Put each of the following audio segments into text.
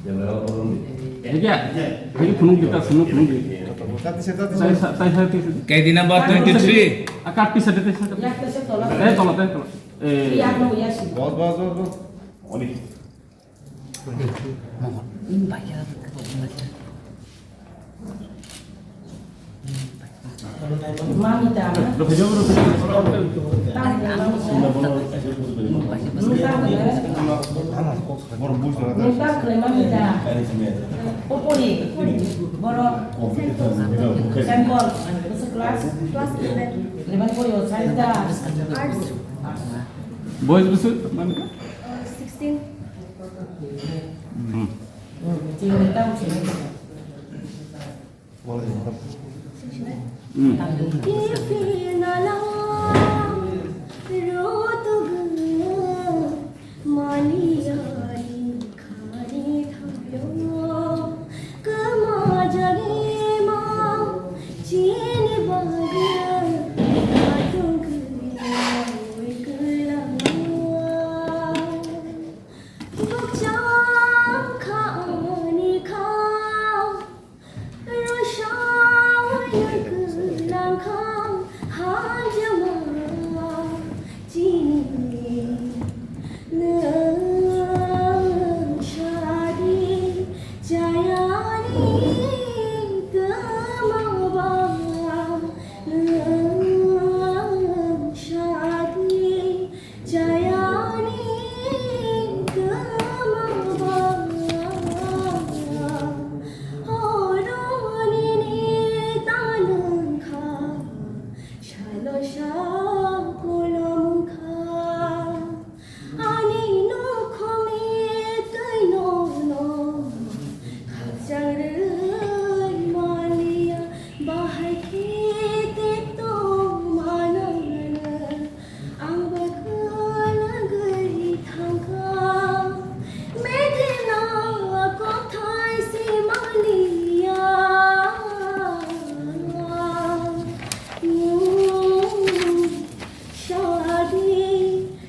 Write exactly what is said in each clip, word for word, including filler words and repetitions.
Ege, ege phunuk di, ta phunuk, phunuk di. Tati se, tati se. Tai sa, tai sa, tai sa. K D number twenty-three. A, kat pisa de, tai sa, kat pisa. Yak tai sa tola. Tai tola, tai tola. Eh. Yak no, yak si. Bos, bos, bos, bos. Oni. Mamita. Mamita. Popori. Borok. Sample. Class. Class eleven. Eleven pori o, science da. Arts. Boys bwswk, Mamita? Uh, sixteen. Hmm. Hmm. Chayani tama ba, horoni ni tanang kha, salo sa kolom kha, ani nokhong ni twi no no, khakchang rwi maliya, bahai khe tei tong manana. Ang bwkha nagwi thangkha, methena kokthai se manliya. Nwng sadi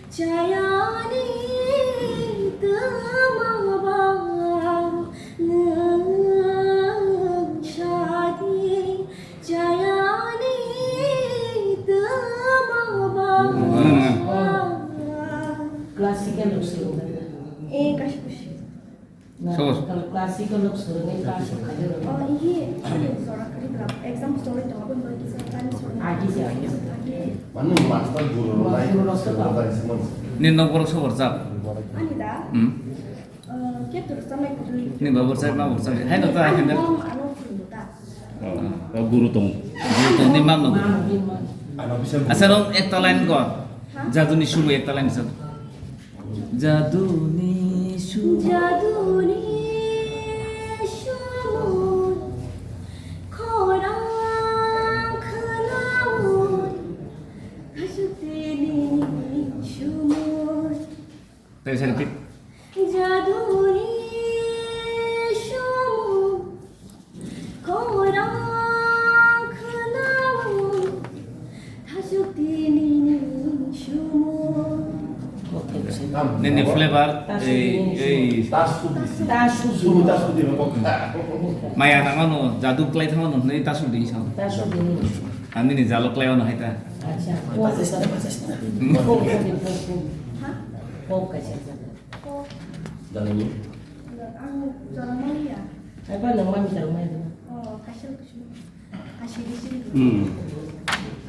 chayani twma ba, nwng sadi Chayani twma ba, classical rok swrwng. Eh, kaisa kusi. Na, Sabas. Classical rok swrwngwi pass khaio rok. Oh, iye, sorry, sorry, exam story to, aboni bagwi kisa time swrwng. Agi se, agi se. Agi. Manu master guru rok lai, guru rok swrwng. Ni nok borok sobar jak. Ani da? Hmm. Ni ba borsa, ma borsa. Hai no ta, hai no. Guru tong. Guru tong ni mam no. Asa rong ekta line ko. Jaduni sumu ekta line sa. Jaduni sumu. Jaduni sumu. Khorang khnaui. Khasuk tini sumu. Tei sa repeat. Jaduni sumu, khorang khnaui, thasuk tini ni sumu. Nini flavor, ei, ei. Tasuk di. Tasuk di. Sumu tasuk di, no, kok. Maya tangmano, jadu klai tangmano, nini tasuk di, sa. Tasuk di. Ani ni jalo klai ono hai ta. Acha. Pop, pop, pop, pop. Ha? Pop kaisa. Pop. Jalani. Ang jalani ya. Apa nama mi jalani ya? Oh, kasih kasih. Kasih di sini. Hmm.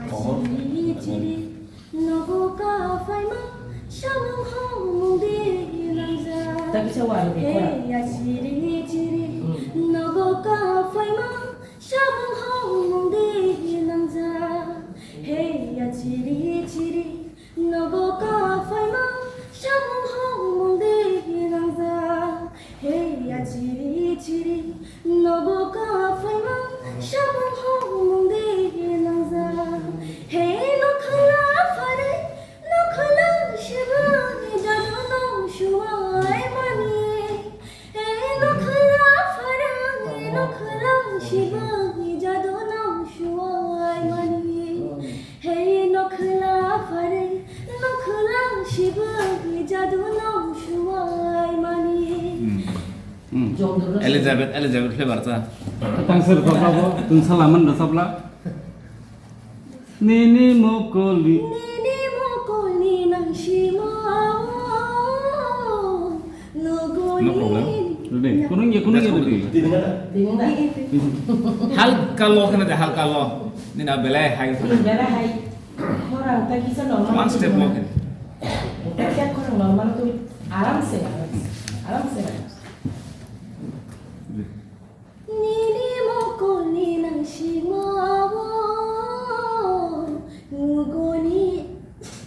Kasih di sini. Nogo ka faima, samung hong mung di langja. Tapi sa wari di kora. Hey, ya chiri chiri. Hmm. Nogo ka faima, samung hong mung di langja. Hey, ya chiri chiri. Nogo ka faima, samung hong mung di langja. Hey, ya chiri chiri. Nogo ka faima, samung hong mung di langja. Hey, nokhala phare, nokhala shiba, jadu no shuai mani. Hey, nokhala phare, nokhala shiba, jadu no shuai mani. Hey, nokhala phare, nokhala shiba, jadu no shuai mani. Hmm. Hmm. Elizabeth, Elizabeth flavor cha. Tang sir thok abo, tun salaman da sabla. Nini mokoli. Nini mokoli nang sima. No problem. Ready? Kunung ya, kunung ya, ready? Halka lo khana de, halka lo. Nina belai high. Belai high. Khorang ta kisa normal. One step lo khana. Ta kisa khorang normal tu aram se, aram se. Nini mokol ni nang sima wo nugoni.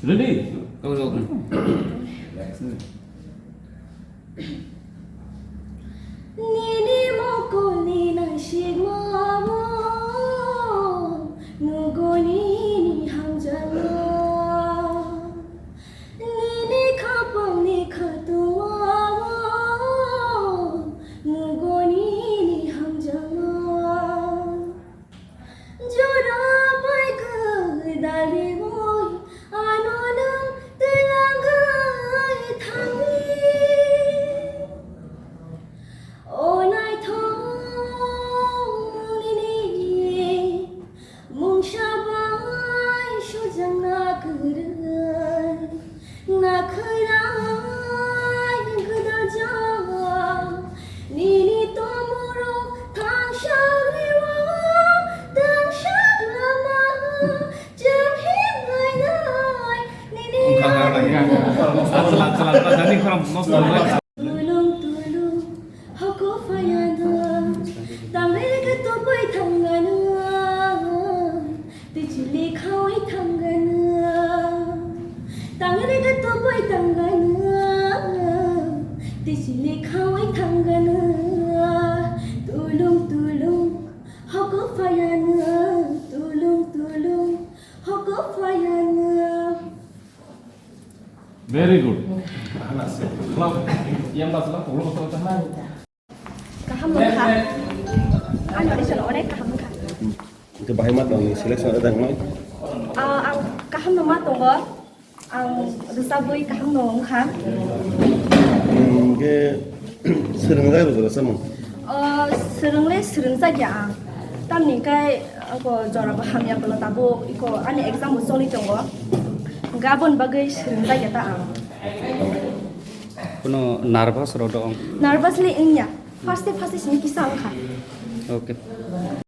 Ready? Go, go. Nini mokol ni nang sima wo nugoni ni hamjalo. Nini khapang ni khatungao nugoni ni hamjalo. Jora bai kwdali moi ano nwng twlangwi thangwi. O naithok nini mungsa bai sujak na kwrwi, na khwrai gwdal jak. Nini tomorok thangsak rwi o, thangsak lama chwng himlai nai. Nini wngkha, wngkha, wngkha. Achwla, achwla, achwla, nini khorang nosto wngkha. Tulung tulung hoko phayano, tangri rega tubui thangano, tijili khawi thangano. Tangri rega tubui thangano, tijili khawi thangano. Tulung tulung hoko phayano, tulung tulung hoko phayano. Very good. Yang bahasa apa? Belum tahu tahan. Kaham wngkha. Ani audition onek kaham wngkha. Hwnkhe bahai ma tongni selection ada wngnai? Ah, ang kaham no ma tongo. Ang rwchabwi kaham no wngkha. Hwnkhe swrwngjak rwjak rwchamung? Ah, swrwngle swrwngjak ya ang. Tamni hwnkhe ako jora bo hamya bwla tabuk iko ani exam bo choli tongo. Hwnkhe aboni bagwi swrwngjak ya ta ang. Kuno nervous rok dong? Nervous le wngya. First day, first day sini kisa wngkha. Okay.